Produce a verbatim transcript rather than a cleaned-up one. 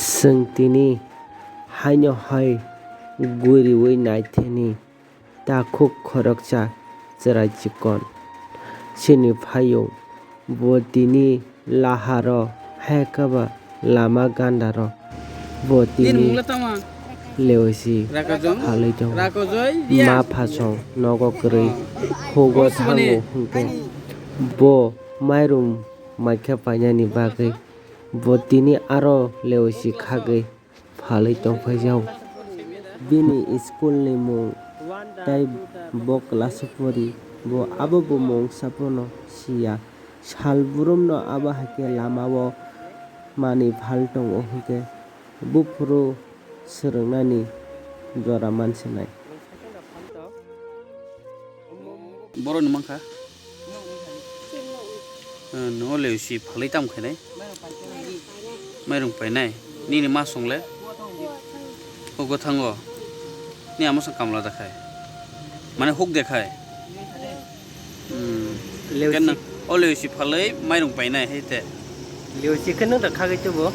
Chwng tini haino hai guriui naithani takhuk khoroksa chwrai chikon. Chini phayung bo tini laharo hai khe ba lama gandaro. Bo tini leosi phalwi tongo. Ma phasong nogo kwrwi hugo thango hwnkhe bo mairum maikhe painani bagwi bo tini aro leosi khagwi phalwi tongphaijao. Bini school ni mung tei bo class o pori, bo abo bumung sapono siya. Sal burumno abo hai khe lamao manwi phal tongo hwnkhe buphuru swrwngnani jora mansinai. Borokni mankha? Nwng o leosi phalwi tamo khainai? Mairung painai? Nini ma song le? Hugo thango. Ni ama song kamla da khai. Mane huk de khai. Hmm. Leosi. Ken o leosi phalwi mairung painai hai te. Leosi khe nwng da khagwi tubo.